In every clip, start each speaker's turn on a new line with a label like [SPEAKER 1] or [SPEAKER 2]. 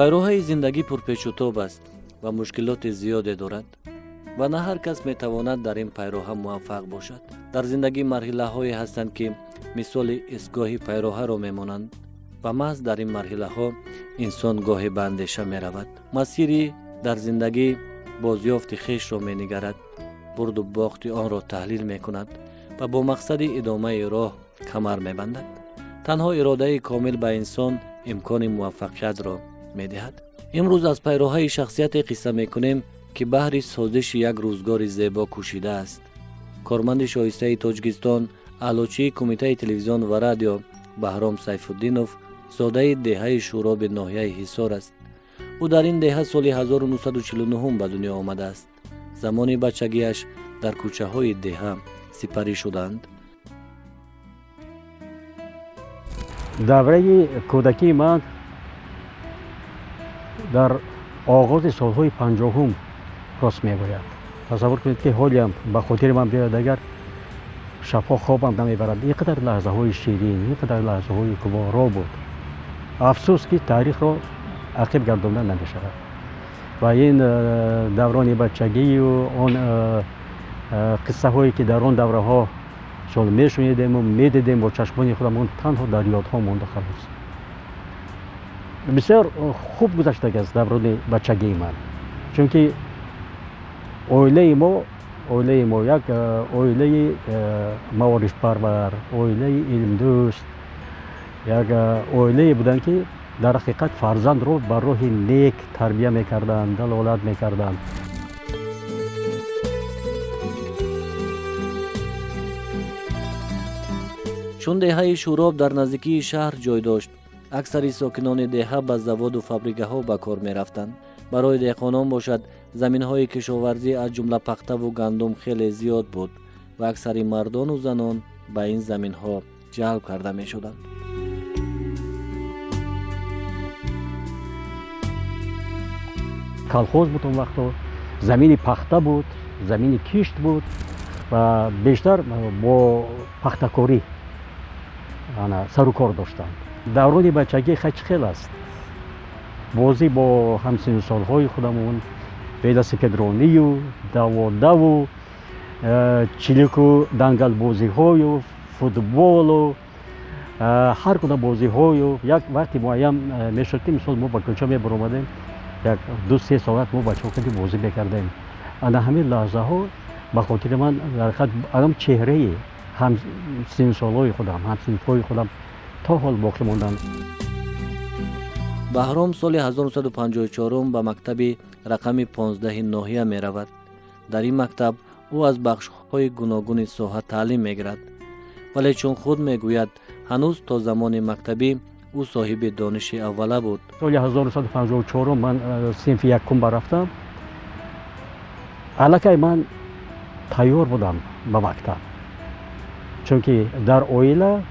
[SPEAKER 1] Пайроҳаи зиндагӣ пурпечутоб аст ва мушкилоти зиёде дорад ва на ҳар кас метавонад дар ин пайроҳа муваффақ бошад. Дар зиндагӣ марҳилаҳое ҳастанд, ки мисоли истгоҳи пайроҳаро мемонанд ва маҳз дар ин марҳилаҳо инсон гоҳе ба андеша меравад. Масири дар зиндагӣ бозёфти хешро менигарад, бурду бохти онро таҳлил мекунад ва бо мақсади идомаи роҳ камар мебандад. Танҳо иродаи комил ба инсон имкони муваффақиятро медиҳад. Имрӯз аз пайроҳаи шахсияте қисса мекунем, ки баҳри созиши як рӯзгори зебо кӯшидааст. Корманди шоистаи Тоҷикистон, аълочии Кумитаи телевизион ва радио Баҳром Сайфуддинов зодаи деҳаи Шӯроби ноҳияи Ҳисор аст. Ӯ дар ин деҳа соли 1949 ба дунё омадааст. Замони бачагиаш дар кӯчаҳои деҳа сипарӣ шуданд.
[SPEAKER 2] Давраи кӯдакии ман дар оғози солҳои 50-ум рост мегӯяд. Тасаввур кунед, ки ҳолиам ба хотири ман биёяд, агар шабҳо хобам намебарад. Ин қадар лаҳзаҳои ширин, ин қадар лаҳзаҳои гуворо буд. Афсӯс, ки таърихро ақиб гардонда намешавад. Ва ин даврони бачагию он қиссаҳое, ки дар он давраҳо сол мешунидему медидем бо чашмони худамон, танҳо дар ёдҳо монда халос. Бисёр хуб гузаштагиаст даврони бачагии ман, чунки оилаи мо як оилаи маорифпарвар, оилаи илмдӯст, як оилае буданд, ки дар ҳақиқат фарзандро ба роҳи нек тарбия мекарданд, далолат мекарданд.
[SPEAKER 1] Чун деҳаи Шӯроб дар наздикии шаҳр ҷой дошт, аксари сокинони деҳа ба заводу фабрикаҳо ба кор мерафтанд. Барои деҳқонон бошад, заминҳои кишоварзӣ, аз ҷумла пахтаву гандум, хеле зиёд буд ва аксари мардону занон ба ин заминҳо ҷалб карда мешуданд.
[SPEAKER 2] Колхоз буд он вақто, замини пахта буд, замини кишт буд ва бештар бо пахтакорӣ сару кор доштанд. Даврони бачагӣ хай чӣ хел аст: бозӣ бо ҳамсиннусолҳои худамон, велосипедронию даводаву чилику дангалбозиҳою футболу ҳар гуна бозиҳою. Як вақти муайян мешуд, ки мисол мо ба кӯча мебаромадем, як 2-3 соат мо бачаҳо кади бозӣ мекардем. Ана ҳамин лаҳзаҳо ба хотири ман дар ҳақиқат анам чеҳраи ҳамсиннусолҳои худам, ҳамсинфҳои худам то ҳол боқӣ монданд.
[SPEAKER 1] Баҳром соли 1954 ба мактаби рақами 15 ноҳия меравад. Дар ин мактаб ӯ аз бахшҳои гуногуни соҳа таълим мегирад, вале чун худ мегӯяд, ҳанӯз то замони мактабӣ ӯ соҳиби дониши аввала буд.
[SPEAKER 2] Соли 1954 ман синфи якум барафтам. Аллакай ман тайёр будам ба мактаб, чунки дар оила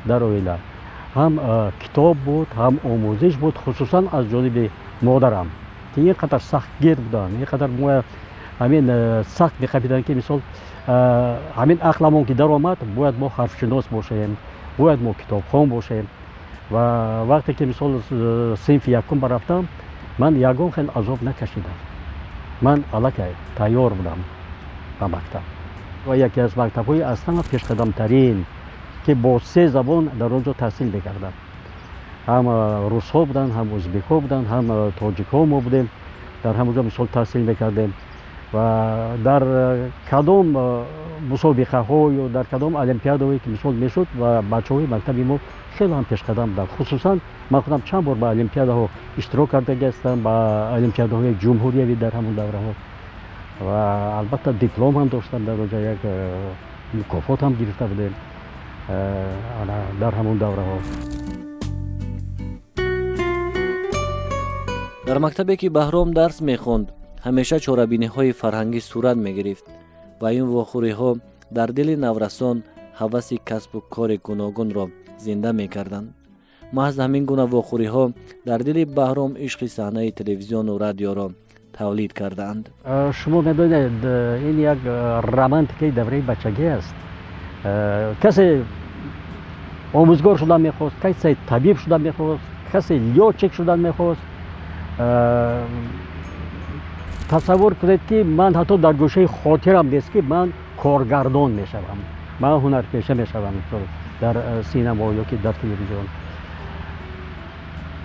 [SPEAKER 2] ҳам китоб буд, ҳам омӯзиш буд, хусусан аз ҷониби модарам, ки ин қадар сахтгир буданд, ин қадар ҳамин сахт меқапиданд, ки мисол ҳамин ақламон ки даромад, бояд мо ҳарфшинос бошем, бояд мо китобхон бошем. Ва вақте ки мисол синфи якум барафтам, ман ягон хел азоб накашидам, ман аллакай тайёр будам ба мактаб. Ва яке аз мактабҳои аз ҳама пешқадамтарин, ки бо се забон дар он ҷо таҳсил мекардам: ҳам русҳо буданд, ҳам ӯзбекҳо буданд, ҳам тоҷикҳо мо будем. Дар ҳамон ҷо мисол таҳсил мекардем ва дар кадом мусобиқаҳо ё дар кадом олимпиадаҳое ки мисол мешуд, ва бачаҳои мактаби мо хеле ҳам пешқадам буданд. Хусусан ман худам чанд бор ба олимпиадаҳо иштирок кардаги ҳастам, ба олимпиадаҳои ҷумҳуриявӣ дар ҳамон давраҳо, ва албатта диплом ҳам доштам, дар онҷо як мукофот ҳам гирифта будем дар ҳамон давраҳо.
[SPEAKER 1] Дар мактабе, ки Баҳром дарс мехонд, ҳамеша чорабиниҳои фарҳангӣ сурат мегирифт ва ин вохӯриҳо дар дили наврасон ҳаваси касбу кори гуногунро зинда мекарданд. Маҳз ҳамин гуна вохӯриҳо дар дили Баҳром ишқи саҳнаи телевизиону радиоро тавлид кардаанд.
[SPEAKER 2] Шумо медонед, ин як романтикаи давраи бачагӣ аст. Касе омӯзгор шудан мехост, касе табиб шудан мехост, касе лётчик шудан мехост. Тасаввур кунед, ки ман ҳатто дар гӯшаи хотирам нест, ки ман коргардон мешавам, ман ҳунарпеша мешавам дар синамо ё ки дар телевизион.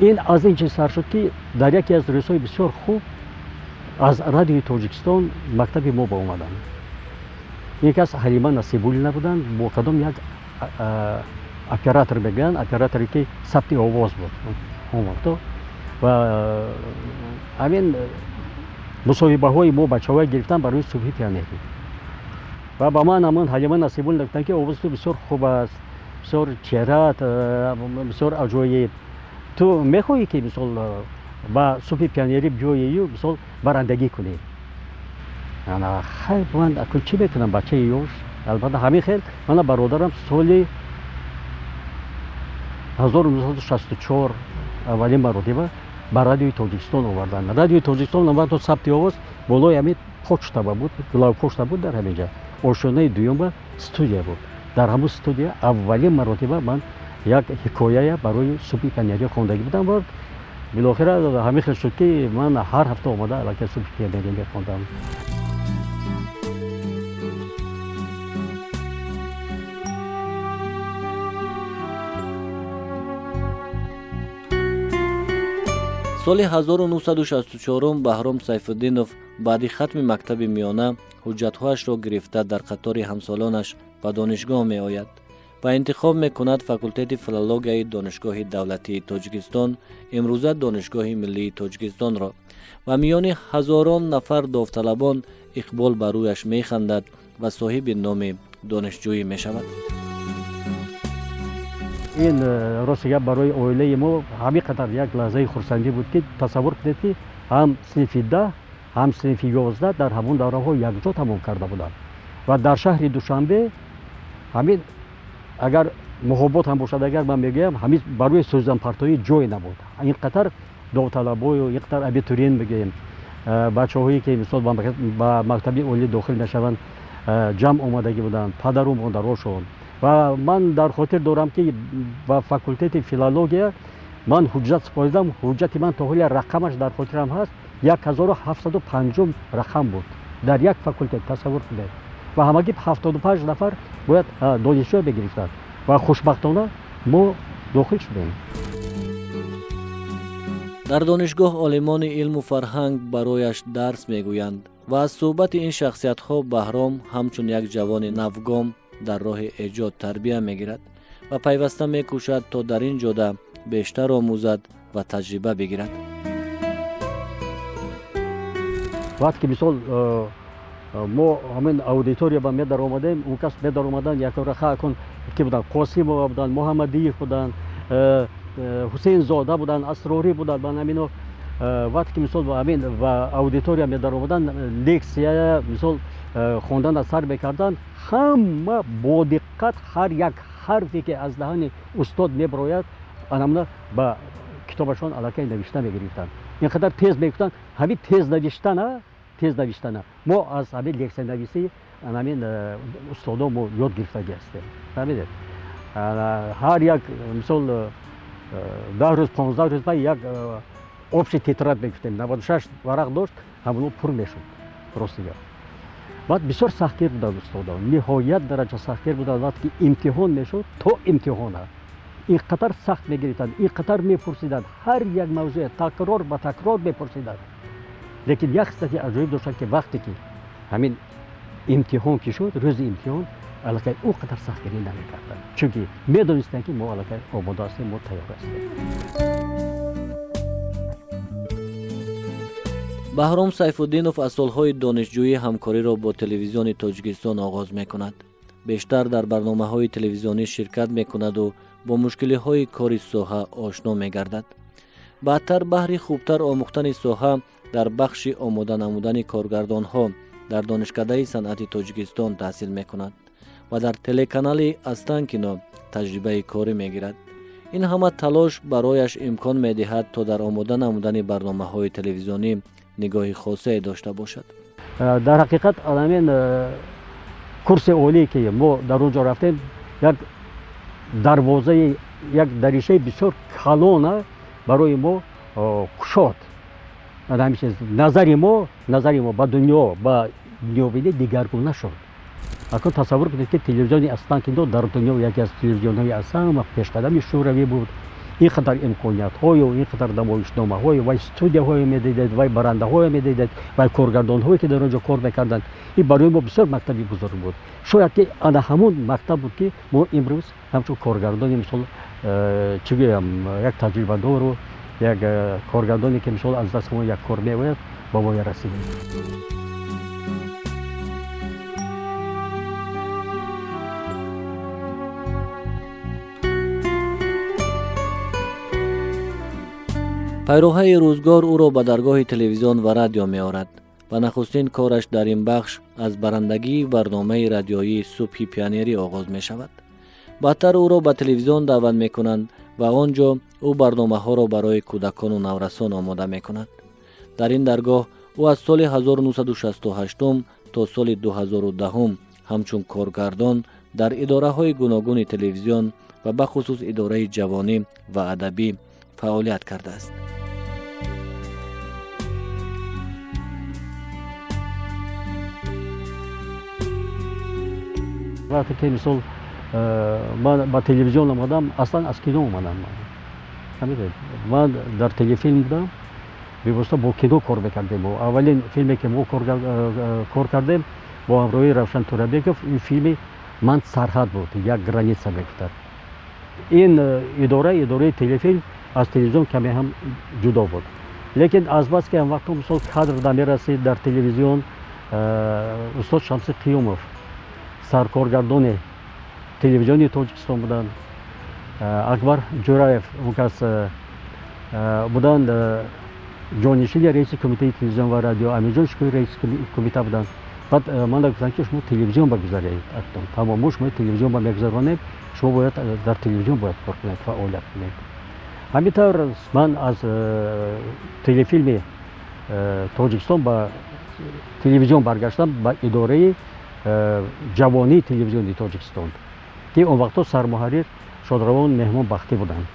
[SPEAKER 2] Ин аз ин чиз сар шуд, ки дар яке аз рӯзҳои бисёр хуб аз Радиои Тоҷикистон мактаби мо ба омаданд. Ин кас Ҳалима Насибуллина буданд, бо кадом як оператор мегӯянд, операторе ки сабти овоз буд он вақто. Ва ҳамин мусоҳибаҳои мо бачаҳое гирифтан барои Субҳи пионерӣ. Ва ба ман ҳамон Ҳалима Насибуллина гуфтанд, ки овози ту бисёр хуб аст, бисёр чеҳраат бисёр аҷоиб, ту мехоҳӣ, ки мисол ба Субҳи пионерӣ биёию мисол барандагӣ кунӣ? Хайр, ман акун чӣ мекунам, бачаи ёш. Албатта, ҳамин хел мана бародарам соли 1964 аввалин маротиба ба Радиои Тоҷикистон оварданд. Радиои Тоҷикистон вақто сабти овоз болои ҳамин почтаба буд, главпочта буд. Дар ҳамин ҷа ошёнаи дуюмба студия буд. Дар ҳамун студия аввалин маротиба ман як ҳикояя барои Субҳи пионерӣ хондагӣ будам ва билохира ҳамин хел шуд, ки ман ҳар ҳафта омада аллакай Субҳи пионерӣ мехондам.
[SPEAKER 1] Соли 1964 Баҳром Сайфуддинов баъди хатми мактаби миёна ҳуҷҷатҳояшро гирифта, дар қатори ҳамсолонаш ба донишгоҳ меояд ва интихоб мекунад факултети филологияи Донишгоҳи давлатии Тоҷикистон, имрӯза Донишгоҳи миллии Тоҷикистонро. Ва миёни ҳазорон нафар довталабон иқбол ба рӯяш механдад ва соҳиби номи донишҷӯӣ мешавад.
[SPEAKER 2] Ин рости гап, барои оилаи мо ҳамин қадар як лаҳзаи хурсандӣ буд, ки тасаввур кунед, ки ҳам синфи 10, ҳам синфи 11 дар ҳамон давраҳо якҷо тамом карда буданд. Ва дар шаҳри Душанбе ҳамин агар муҳобот ҳам бошад, агар ман мегӯям, ҳамин барои сӯзанпартоӣ ҷой набуд. Ин қадар довталабою ин қадар абитуриент мегӯем, бачаҳое ки мисол ба мактаби олӣ дохил мешаванд, ҷамъ омадагӣ буданд, падару модарошон. Ва ман дар хотир дорам, ки ба факултети филология ман ҳуҷҷат супоридам. Ҳуҷҷати ман то ҳоля рақамаш дар хотирам ҳаст, 1705-ум рақам буд дар як факултет, тасаввур кунед. Ва ҳамагӣ 75 нафар бояд донишҷӯ мегирифтанд ва хушбахтона мо дохил шудем.
[SPEAKER 1] Дар донишгоҳ олимони илму фарҳанг барояш дарс мегӯянд ва аз суҳбати ин шахсиятҳо Баҳром ҳамчун як ҷавони навгом дар роҳи эҷод тарбия мегирад ва пайваста мекӯшад, то дар ин ҷода бештар омӯзад ва таҷриба бигирад.
[SPEAKER 2] Вақте ки мисол мо ҳамин аудитория ба медаромадем, он кас медаромаданд, якораха акун ки буданд, Қосимова буданд, Муҳаммадиев буданд, Ҳусейнзода буданд, Асрорӣ буданд. Ман ҳамино вақте ки мисол ҳамин ба аудитория медаромаданд, лексия мисол хондан аз сар мекарданд, ҳама бо диққат ҳар як ҳарфе ки аз даҳани устод мебарояд, анамна ба китобашон аллакай навишта мегирифтанд. Ин қадар тез мегуфтанд, ҳамин тез навиштана, тез навиштана мо аз ҳамин лексиянависӣ ҳамин устодо мо ёд гирифтагӣ ҳастем. Фаҳмидед, ҳар як мисол 10 рӯз, 15 рӯз ба як общий тетрадь мегуфтем, 96 варақ дошт, ҳамоно пур мешуд. Рости гап, баъд бисёр сахтгир буданд устодон, ниҳоят дараҷа сахтгир буданд. Вақте ки имтиҳон мешуд, то имтиҳона ин қадар сахт мегирифтанд, ин қадар мепурсиданд, ҳар як мавзӯе такрор ба такрор мепурсиданд. Лекин як хислати аҷоиб доштанд, ки вақте ки ҳамин имтиҳон ки шуд, рӯзи имтиҳон аллакай ӯ қадар сахтгирӣ намекарданд, чунки медонистанд, ки мо аллакай омода ҳастем, мо тайёр ҳастем.
[SPEAKER 1] Баҳром Сайфуддинов аз солҳои донишҷӯӣ ҳамкориро бо Телевизиони Тоҷикистон оғоз мекунад. Бештар дар барномаҳои телевизионӣ ширкат мекунаду бо мушкилиҳои кори соҳа ошно мегардад. Баъдтар баҳри хубтар омӯхтани соҳа дар бахши омода намудани коргардонҳо дар Донишкадаи санъати Тоҷикистон таҳсил мекунад ва дар телеканали Останкино таҷрибаи корӣ мегирад. Ин ҳама талош барояш имкон медиҳад, то дар омода намудани барномаҳои телевизионӣ нигоҳи хосае дошта бошад.
[SPEAKER 2] Дар ҳақиқат, ҳамин курси олие ки мо дар он ҷо рафтем, як дарвозаи, як даришаи бисёр калона барои мо кушод. Ҳамин чиз назари мо ба дунё, ба дунёбинӣ дигаргуна шуд. Акун тасаввур кунед, ки телевизиони Останкино дар дунё яке аз телевизионҳои аз ҳама пешқадами шӯравӣ буд. Ин қадар имкониятҳою, ин қадар намоишномаҳою, вай студияҳое медидед, вай барандаҳое медидед, вай коргардонҳое, ки дар он ҷо кор мекарданд. Ин барои мо бисёр мактаби бузург буд. Шояд ки ана ҳамон мактаб буд, ки мо имрӯз ҳамчун коргардони, мисол, чӣ гӯям, як таҷрибадору як коргардоне, ки, мисол, аз дасти мо як кор меояд, ба воя расидем.
[SPEAKER 1] Пайроҳаи рӯзгор ӯро ба даргоҳи телевизион ва радио меорад ва нахустин кораш дар ин бахш аз барандагии барномаи радиоии «Субҳи пионерӣ» оғоз мешавад. Баъдтар ӯро ба телевизион даъват мекунанд ва он ҷо ӯ барномаҳоро барои кӯдакону наврасон омода мекунад. Дар ин даргоҳ ӯ аз соли 1968 то соли 2010 ҳамчун коргардон дар идораҳои гуногуни телевизион ва бахусус идораи ҷавонӣ ва адабӣ фаъолият кардааст.
[SPEAKER 2] Вақте ки, мисол, ман ба телевизион омадам, аслан аз кино омадам. Ман дар телефилм будам, бевосита бо кино кор мекардем. Аввалин филме, ки мо кор кардем бо ҳамроҳии Равшан Турабеков, ин филми «Ман сарҳад» буд, «Я граница» мегуфтад. Ин идора, идораи телефилм, аз телевизион каме ҳам ҷудо буд, лекин азбаски ҳам вақто, мисол, кадр намерасид дар телевизион, устод Шамси Қиёмов саркоргардони телевизиони Тоҷикистон буданд, Акбар Ҷураев, он кас буданд ҷонишини раиси кумитаи телевизион ва радио, Амирҷон Шукури раиси кумита буданд. Баъд мана гуфтанд, ки шумо телевизион багузаред, тамом, мо шумо телевизион ба мегузаронем, шумо бояд дар телевизион бояд кор кунед, фаъолият кунед. Ҳамин тавр ман аз телефилми Тоҷикистон ба телевизион баргаштам, ба идораи ҷавонии телевизиони Тоҷикистон, ки он вақтҳо сармуҳаррир шодравон Меҳмон Бахтӣ буданд.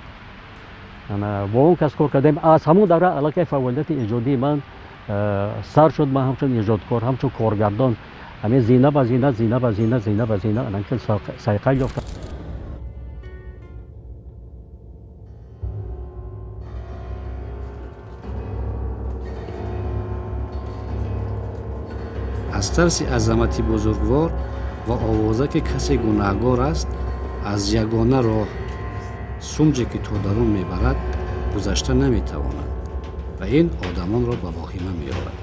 [SPEAKER 2] Бо он кас кор кардем. Аз ҳамон давра аллакай фаъолияти эҷодии ман сар шуд. Ман ҳамчун эҷодкор, ҳамчун коргардон ҳамин зина ба зина, зина ба зина, зина ба зина анакел сайқал ёфтам.
[SPEAKER 3] Аз тарси азамати бузургвор ва овоза, ки касе гунаҳгор аст, аз ягона роҳ, сумҷе ки то дарун мебарад, гузашта наметавонад ва ин одамонро ба воҳима меорад.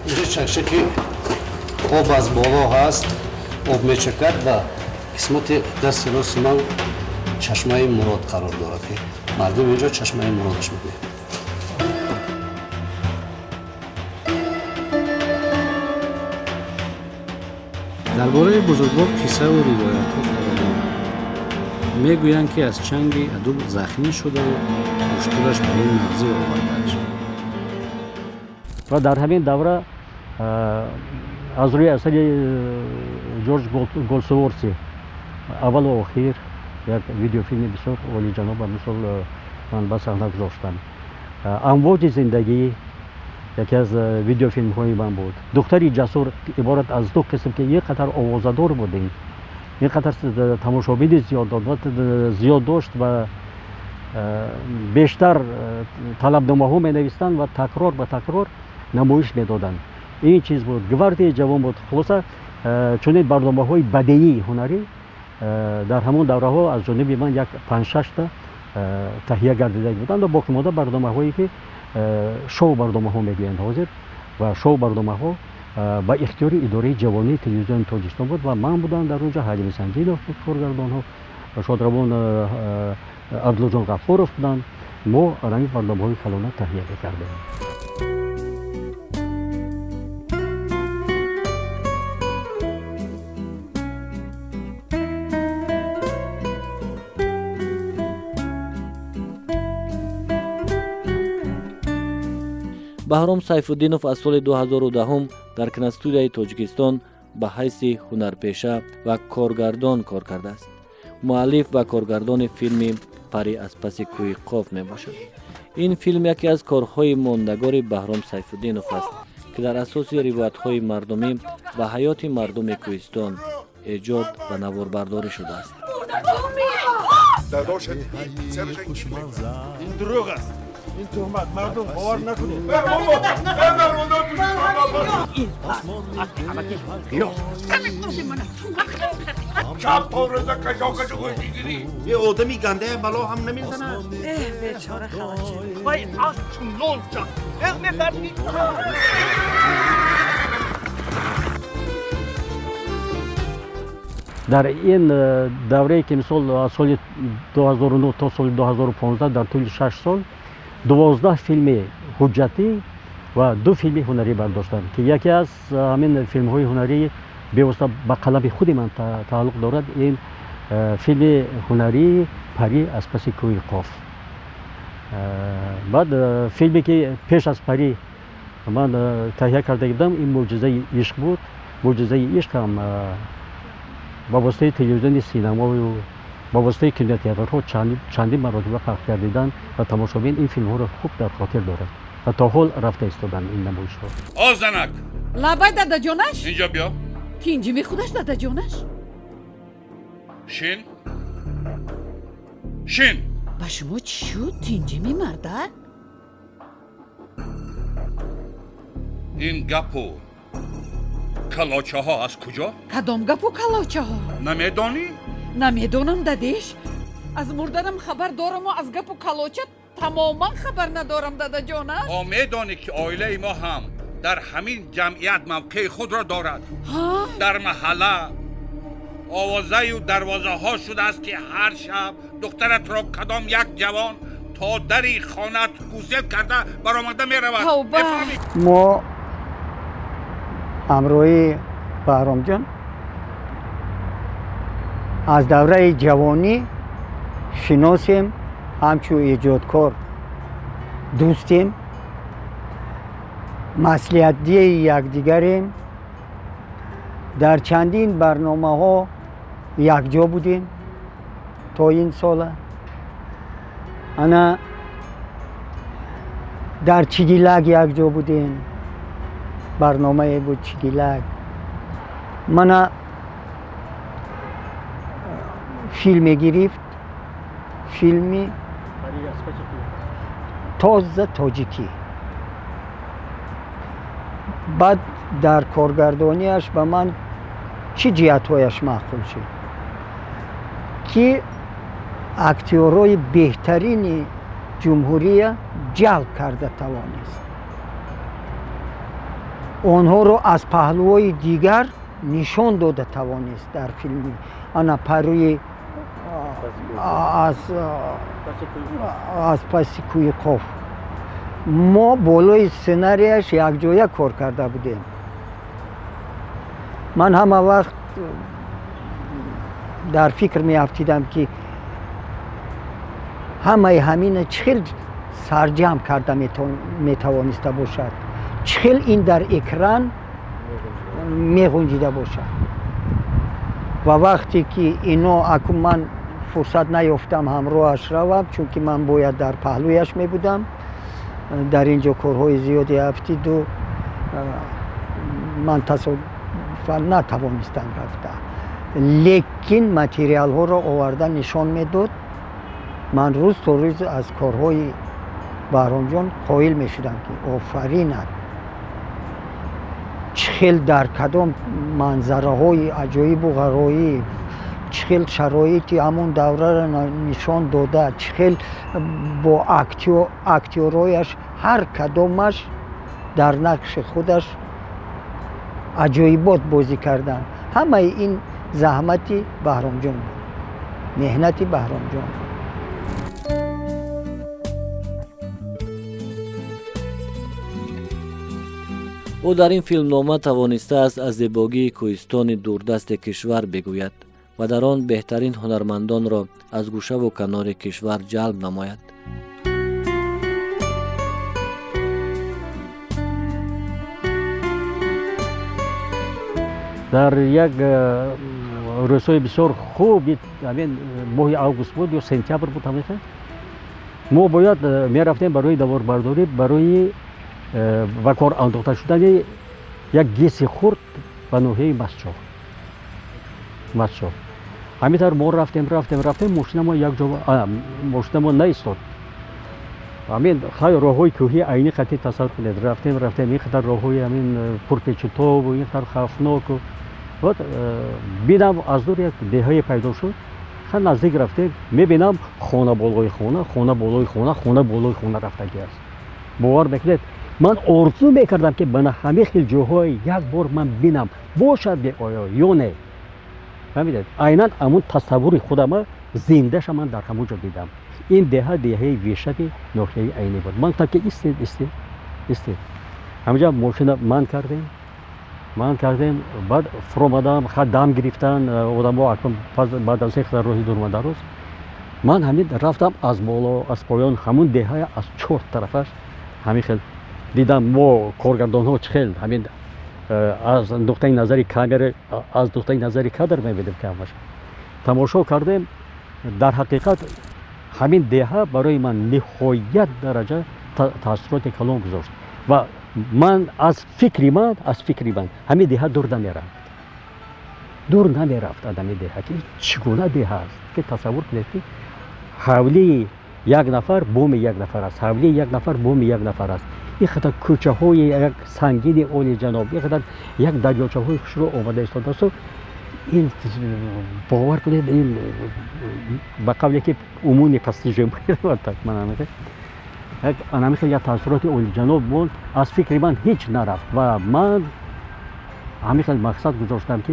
[SPEAKER 4] Инҷо чакчаки об аз боло ҳаст, об мечакад ва қисмати дасти рости ман чашмаи Мурод қарор дорад, ки мардум инҷо чашмаи Муродаш мегӯянд.
[SPEAKER 3] Дар бораи бузургвор қиссаву ривоятҳо фаровонанд. Мегӯянд, ки аз чанги аду захмӣ шудаву уштураш ба ин мавзеъ овардааш.
[SPEAKER 2] Ва дар ҳамин давра аз рӯи асари Ҷорҷ Голсуорси «Аввалу охир» як видеофилми бисёр олиҷаноба, мисол, ман ба саҳна гузоштам. «Амвоҷи зиндагӣ» яке аз видеофилмҳои ман буд. «Духтари ҷасур» иборат аз ду қисм, ки ин қадар овозадор будем, ин қадар тамошобини зиёд дошт ва бештар талабномаҳо менавистанд ва такрор ба такрор намоиш медоданд. Ин чиз буд, «Гвардияи ҷавон» буд. Хулоса, чунин барномаҳои бадеии ҳунарӣ дар ҳамон давраҳо аз ҷониби ман як панҷшашта таҳия гардида буданд ва боқимонда барномаҳое, ки шоу барномаҳо мегӯянд ҳозир, ва шоу барномаҳо ба ихтиёри идораи ҷавонии телевизиони Тоҷикистон буд ва ман будам дар он ҷо, Ҳалими Санҷинов буд коргардонҳо, шодравон Абдуллоҷон Ғафуров буданд. Мо ҳамин барномаҳои калона таҳия мекардем.
[SPEAKER 1] Баҳром Сайфуддинов аз соли 2010 дар киностудияи Тоҷикистон ба ҳайси ҳунарпеша ва коргардон кор кардааст. Муаллиф ва коргардони филми «Парӣ аз паси кӯҳи Қоф» мебошад. Ин филм яке аз корҳои мондагори Баҳром Сайфуддинов аст, ки дар асоси ривоятҳои мардумӣ ва ҳаёти мардуми кӯҳистон эҷод ва наворбардорӣ шудааст.
[SPEAKER 5] Ин дурӯғ аст, ин туҳмат, мардум бовар накунед.
[SPEAKER 6] Шаб то рӯза кашокашу гӯштигирӣ.
[SPEAKER 7] Е одами гандая бало ҳам намезанад.
[SPEAKER 8] Эҳ, бечора халачи.
[SPEAKER 6] Вай аз чунонча эғ мекарди.
[SPEAKER 2] Дар ин даврае ки мисол аз соли 2009 то соли 2015 дар тӯли 6 сол 12 филми ҳуҷҷатӣ ва 2 филми ҳунарӣ бардоштам, ки яке аз ҳамин филмҳои ҳунарӣ бевосита ба қалами худи ман тааллуқ дорад. Ин филми ҳунарии «Парӣ аз паси кӯҳи Қоф». Баъд филме ки пеш аз «Парӣ» ман таҳия карда будам, ин «Мӯъҷизаи ишқ» буд. «Мӯъҷизаи ишқ» ҳам ба воситаи телевизиони синамою ба воситаи кинотеатрҳо чандин маротиба пахш гардидан ва тамошобин ин филмҳоро хуб дар хотир дорад ва то ҳол рафта истоданд ин намоишҳо.
[SPEAKER 6] О занак!
[SPEAKER 8] Лабай, дадаҷонаш?
[SPEAKER 6] Инҷо биё.
[SPEAKER 8] Тинҷи мехудаш, дадаҷонаш?
[SPEAKER 6] Шин. Шин.
[SPEAKER 8] Ба шумо чӣ шуд? Тинҷи мемардак?
[SPEAKER 6] Ин гапу калочаҳо аз куҷо?
[SPEAKER 8] Кадом гапу калочаҳо?
[SPEAKER 6] Намедонӣ?
[SPEAKER 8] Намедонам, дадеш. Аз мурданам хабар дораму аз гапу калоча тамоман хабар надорам, дадаҷонаш.
[SPEAKER 6] О, медонӣ ки оилаи мо ҳам дар ҳамин ҷамъият мавқеи худро дорад. Дар маҳалла овозаю дарвозаҳо шудааст, ки ҳар шаб духтаратро кадом як ҷавон то дари хонаат гусел карда баромада меравад.
[SPEAKER 9] Мо ҳамроҳи Баҳромҷон аз давраи ҷавонӣ шиносем, ҳамчун эҷодкор дӯстем, маслиҳатдиҳи якдигарем, дар чандин барномаҳо якҷо будем то ин сола. Ана дар Чигилак якҷо будем, барномае буд Чигилак. Мана филме гирифт, филми тоза тоҷикӣ. Баъд дар коргардониаш ба ман чӣ ҷиҳатҳояш маъқул шуд, ки актёрҳои беҳтарини ҷумҳурия ҷалб карда тавонист, онҳоро аз паҳлӯҳои дигар нишон дода тавонист дар филми ана «Парӯи аз паси кӯҳи Қоф». Мо болои сценарияш якҷоя кор карда будем. Ман ҳама вақт дар фикр меафтидам, ки ҳамаи ҳамина чӣ хел сарҷамъ карда метавониста бошад, чӣ хел ин дар экран меғунҷида бошад. Ва вақте ки ино аку ман фурсат наёфтам ҳамроҳаш равам, чунки ман бояд дар паҳлӯяш мебудам. Дар ин ҷо корҳои зиёде афтиду ман тасодуфан натавонистам рафта, лекин материалҳоро оварда нишон медод. Ман рӯз то рӯз аз корҳои Баҳромҷон қоил мешудам, ки офаринат, чӣ хел дар кадом манзараҳои аҷоибу ғароиб, чӣ хел шароити ҳамон давраро нишон дода, чӣ хел бо актёрҳояш ҳар кадомаш дар нақши худаш аҷоибот бозӣ карданд. Ҳамаи ин заҳмати Баҳромҷон буд, меҳнати Баҳромҷон буд.
[SPEAKER 1] Ӯ дар ин филмнома тавонистааст аз зебогии кӯҳистони дурдасти кишвар бигӯяд ва дар он беҳтарин ҳунармандонро аз гӯшаву канори кишвар ҷалб намояд.
[SPEAKER 2] Дар як рӯзҳои бисёр хуб, ҳамин моҳи август буд ё сентябр буд, ҳамин мо бояд мерафтем барои даворбардорӣ, барои ба кор андохта шудани як ГЭСи хурд ба ноҳияи Мастчоҳ. Мастчоҳ. Ҳамин тавр мо рафтем, рафтем, рафтем, мошина мо як ҷо, мошина мо наистод. Ҳамин хай роҳҳои кӯҳии Айни қатӣ тасаввур кунед, рафтем, рафтем, ин қадар роҳҳои ҳамин пурпечутобу ин қадар хавфноку. Вот бинам, аз дур як деҳае пайдо шуд. Ха, наздик рафтем, мебинам, хона болои хона, хона болои хона, хона болои хона рафтагӣ аст. Бовар мекунед, ман орзу мекардам, ки ба ҳамин хел ҷоҳое як бор ман бинам, бошад оё ё не. Фаҳмидед, айнан ҳамун тасаввури худама зиндаша ман дар ҳамон ҷо дидам. Ин деҳа деҳаи Вешаби ноҳияи Айнӣ буд. Ман гуфтам, ки истед, истед, истед. Ҳаминҷа мошина ман кардем, ман кардем, баъд фуромадам, ха, дам гирифтан одамо, акнун баъд аз ин қадар роҳи дурмадароз. Ман ҳамин рафтам, аз боло, аз поён ҳамун деҳая аз чор тарафаш ҳамин хел дидам. Мо коргардонҳо чӣ хел ҳамин аз нуқтаи назари камера, аз нуқтаи назари кадр мебинем, ки ҳамаша тамошо кардем. Дар ҳақиқат ҳамин деҳа барои ман ниҳоят дараҷа таассуроти калон гузошт ва ман аз фикри ман ҳамин деҳа дур намерафт, дур намерафт аз ҳамин деҳа, ки чӣ гуна деҳа аст, ки тасаввур кунед, ки ҳавлии як нафар боми як нафар аст, ҳавлии як нафар боми як нафар аст, ин қадар кӯчаҳои як сангини олиҷаноб, ин қадар як дарёчаҳои хушрӯ омада истодаасту ин, бовар кунед, ин ба қавле ки уму непостижим, анами хел як таассуроти олиҷаноб монд, аз фикри ман ҳеҷ нарафт. Ва ман ҳамин хел мақсад гузоштам, ки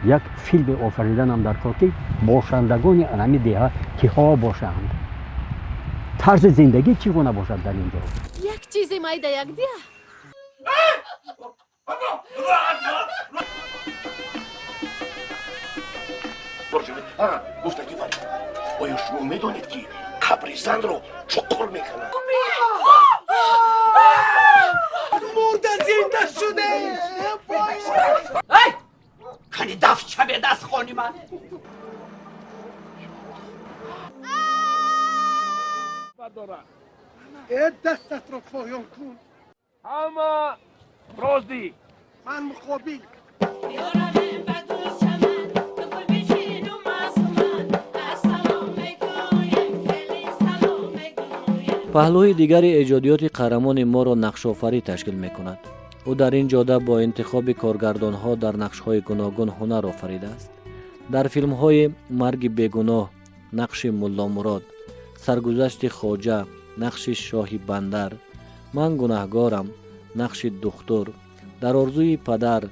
[SPEAKER 2] як филме офариданам дар кор, ки бошандагони анами деҳа киҳо бошанд, тарзи зиндагӣ чӣ гуна бошад дар ин ҷо.
[SPEAKER 10] Як чизе майда як дия.
[SPEAKER 7] Гуфтагӣ баред, оё шумо медонед, ки қабри занро чуқур мекунад?
[SPEAKER 11] Мурда зинда шуде.
[SPEAKER 6] Кани дафт шавед аз хони ман.
[SPEAKER 11] Э, дастатро поён кун.
[SPEAKER 5] Ҳама розӣ.
[SPEAKER 11] Ман муқобил.
[SPEAKER 10] Ёравем ба гулчаман, ту гул бичину масуман, ассалом мегӯем, хеле салом мегӯем.
[SPEAKER 1] Паҳлӯи дигари эҷодиёти қаҳрамони моро нақшофарӣ ташкил мекунад. Ӯ дар ин ҷода бо интихоби коргардонҳо дар нақшҳои гуногун ҳунар офаридааст. Дар филмҳои «Марги бегуноҳ» нақши Мулломурод, «Саргузашти хоҷа» нақши Шоҳи Бандар, «Ман гунаҳгорам» нақши духтур, «Дар орзуи падар»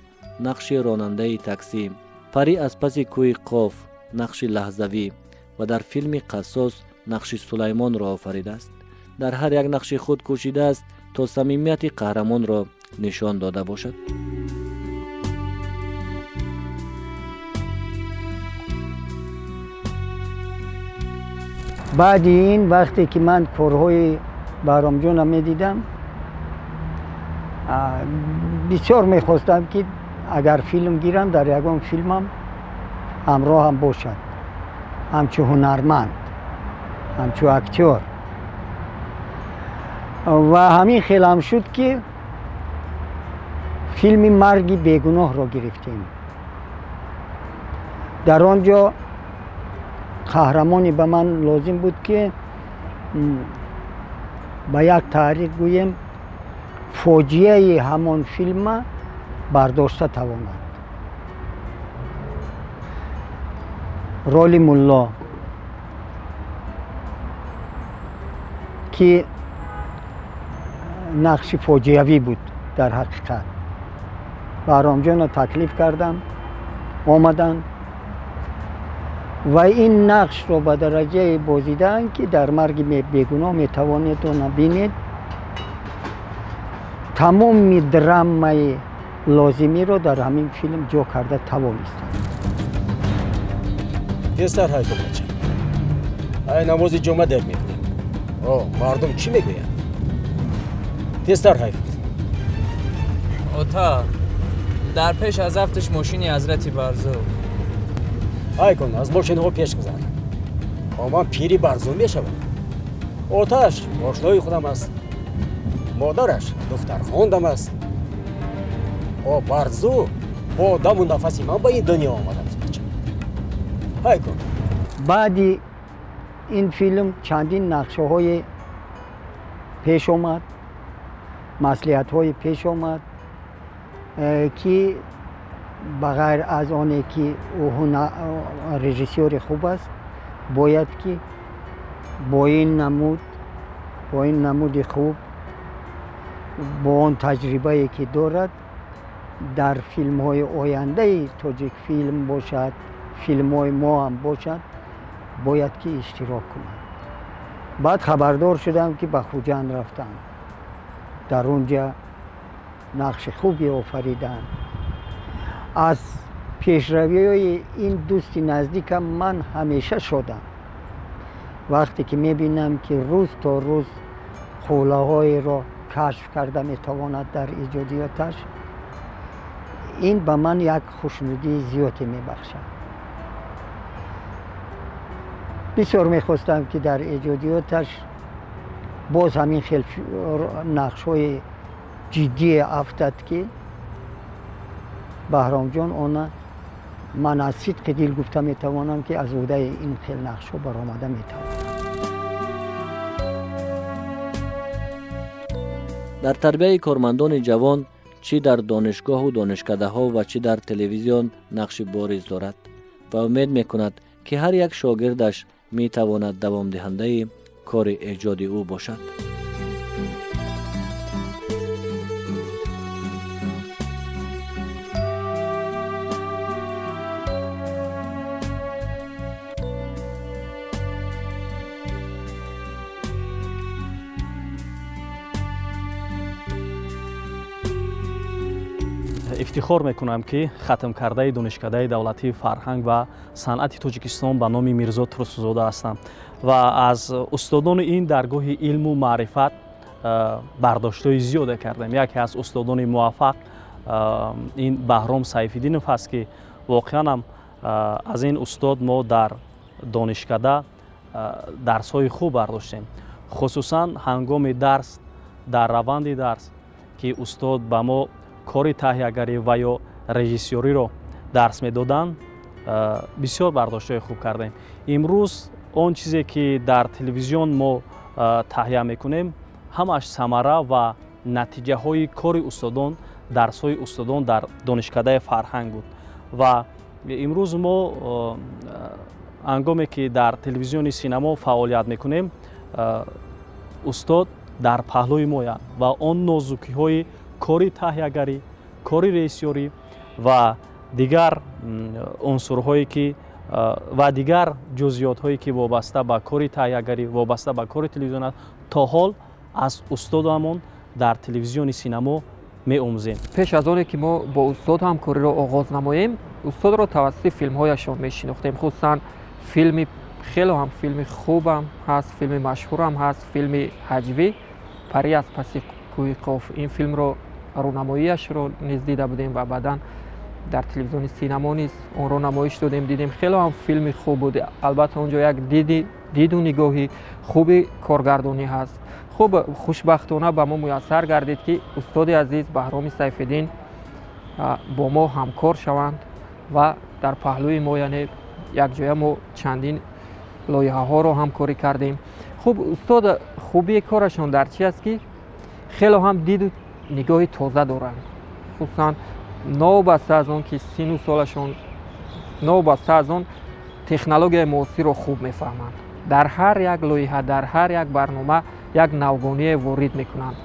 [SPEAKER 1] нақши ронандаи таксӣ, «Парӣ аз паси кӯҳи Қоф» нақши лаҳзавӣ ва дар филми «Қассос» нақши Сулаймонро офаридааст. Дар ҳар як нақши худ кӯшидааст, то самимияти қаҳрамонро нишон дода бошад.
[SPEAKER 9] Баъди ин, вақте ки ман корҳои Баҳромҷонро медидам, бисёр мехостам, ки агар филм гирам, дар ягон филмам ҳамроҳам бошад, ҳамчун ҳунарманд, ҳамчун актёр. Ва ҳамин хелам шуд, ки филми «Марги бегуноҳро» гирифтем. Дар он ҷо қаҳрамоне ба ман лозим буд, ки ба як таърих гӯем, фоҷиаи ҳамон филма бардошта тавонад. Роли мулло, ки нақши фоҷиавӣ буд дар ҳақиқат. Баҳромҷонро таклиф кардам, омаданд ва ин нақшро ба дараҷае бозидаанд, ки дар «Марги бегуноҳ» метавонед она бинед. Тамоми драмаи лозимиро дар ҳамин филм ҷо карда тавонистанд.
[SPEAKER 12] Тезтар ҳай кун, бача. Ай намози ҷумъа дер мекунем. О, мардум чӣ мегӯянд? Тезтар ҳай кун.
[SPEAKER 13] Ота, Дар пеш аз афташ мошини ҳазрати Барзу.
[SPEAKER 12] Ай кун, аз мошинҳо пеш гузар. Ман пири Барзу мешавам. Оташ ошнои худам аст. Модараш духтархондам аст. О Барзу бо даму нафаси ман ба ин дунё омадааст, бача. Ай кун.
[SPEAKER 9] Баъди ин филм чандин нақшаҳои пеш омад, маслиҳатҳои пеш омад, ки ба ғайр аз оне ки ӯ режиссёри хуб аст, бояд ки бо ин намуди хуб, бо он таҷрибае ки дорад, дар филмҳои ояндаи Тоҷикфилм бошад, филмҳои мо ҳам бошад, бояд ки иштирок кунад. Баъд хабардор шудам ки ба Хуҷанд рафтам. Дар он ҷа нақши хубе офариданд. Аз пешравиҳои ин дӯсти наздикам ман ҳамеша шодам. Вақте ки мебинам ки рӯз то рӯз қуллаҳоеро кашф карда метавонад дар эҷодиёташ, ин ба ман як хушнудии зиёде мебахшад. Бисёр мехостам ки дар эҷодиёташ боз ҳамин хел нақшҳои ҷиддие афтад, ки Баҳромҷон она ман аз сидқи дил гуфта метавонам, ки аз ӯҳдаи ин хел нақшҳо баромада метавонам.
[SPEAKER 1] Дар тарбияи кормандони ҷавон чӣ дар донишгоҳу донишкадаҳо ва чӣ дар телевизион нақши бориз дорад ва умед мекунад, ки ҳар як шогирдаш метавонад давомдиҳандаи кори эҷоди ӯ бошад.
[SPEAKER 14] Ифтихор мекунам, ки хатмкардаи Донишкадаи давлатии фарҳанг ва санъати Тоҷикистон ба номи Мирзо Турсунзода ҳастам ва аз устодони ин даргоҳи илму маърифат бардоштҳои зиёде кардем. Яке аз устодони муваффақ ин Баҳром Сайфиддинов ҳаст, ки воқеан ҳам аз ин устод мо дар донишкада дарсҳои хуб бардоштем, хусусан ҳангоми дарс, дар раванди дарс, ки устод ба мо кори таҳиягарӣ ва ё режиссёриро дарс медоданд, бисёр бардоштҳои хуб кардем. Имрӯз он чизе ки дар телевизион мо таҳия мекунем, ҳамаш самара ва натиҷаҳои кори устодон, дарсҳои устодон дар Донишкадаи фарҳанг буд. Ва имрӯз мо ҳангоме ки дар телевизиони синамо фаъолият мекунем, устод дар паҳлӯи моянд ва он нозукиҳои кори таҳиягарӣ, кори режиссёрӣ ва дигар унсурҳое ки ва дигар ҷузъиётҳое ки вобаста ба кори таҳиягарӣ, вобаста ба кори телевизион аст, то ҳол аз устодамон дар телевизиони синамо меомӯзем.
[SPEAKER 15] Пеш аз оне ки мо бо устод ҳамкориро оғоз намоем, устодро тавассути филмҳояшон мешинохтем. Хусусан филми хело ҳам филми хубам ҳаст, филми машҳурам ҳаст, филми ҳаҷвӣ «Пари аз паси кӯҳи Қоф». Ин филмро рӯнамоияшро низ дида будем ва баъдан дар телевизиони синамо низ онро намоиш додем, дидем. Хело ҳам филми хуб буд. Албатта он ҷо як диду нигоҳи хуби коргардонӣ ҳаст. Хуб, хушбахтона ба мо муяссар гардид, ки устоди азиз Баҳроми Сайфиддин бо мо ҳамкор шаванд ва дар паҳлӯи мо, яъне якҷоя мо чандин лоиҳаҳоро ҳамкорӣ кардем. Хуб, устод хубии корашон дар чи аст, ки хело ҳам диду нигоҳи тоза доранд. Хусусан новобаста аз он ки сину солашон, новобаста аз он технологияи муосирро хуб мефаҳманд. Дар ҳар як лоиҳа, дар ҳар як барнома як навгоние ворид мекунанд.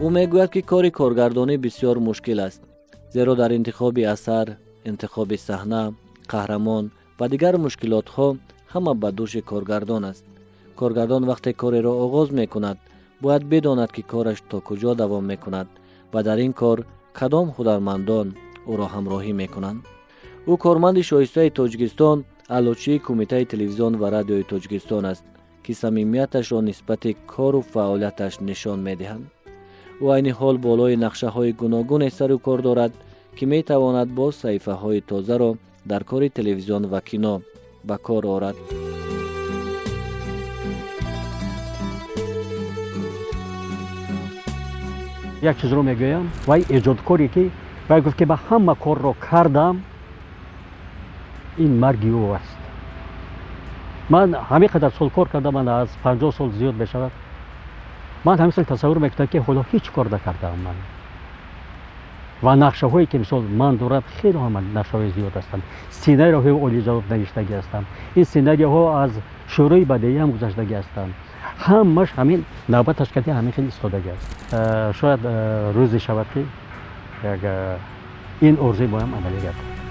[SPEAKER 1] Ӯ мегӯяд, ки кори коргардонӣ бисёр мушкил аст, зеро дар интихоби асар, интихоби саҳна, қаҳрамон ва дигар мушкилотҳо ҳама ба дӯши коргардон аст. Коргардон вақте кореро оғоз мекунад, бояд бидонад, ки кораш то куҷо давом мекунад ва дар ин кор кадом ҳунармандон ӯро ҳамроҳӣ мекунанд. Ӯ корманди шоистаи Тоҷикистон, аълочии Кумитаи телевизион ва радиои Тоҷикистон аст, ки самимияташро нисбати кору фаъолияташ нишон медиҳанд. Ӯ айни ҳол болои нақшаҳои гуногуне сару кор дорад, ки метавонад боз саҳифаҳои тозаро дар кори телевизион ва кино ба кор орад.
[SPEAKER 2] Як чизро мегӯям, вай эҷодкоре ки вай гуфт, ки ба ҳама корро кардам, ин марги ӯ аст. Ман ҳамин қадар сол кор кардам, ман аз 50 сол зиёд мешавад. Ман ҳамин хел тасаввур мекунам, ки ҳоло ҳеҷ кор накардаам ман. Ва нақшаҳое ки мисол ман дорам, хеле ҳам нақшаҳои зиёд ҳастанд. Сценарияҳои олиҷаноб навиштагӣ ҳастанд. Ин сценарияҳо аз Шӯрои бадеӣ ҳам гузаштагӣ ҳастанд. Ҳамаш ҳамин навбаташ кади ҳамин хел истодагӣ аст. Шояд рӯзе шавад, ки як ин орзуи моям амалӣ гардад.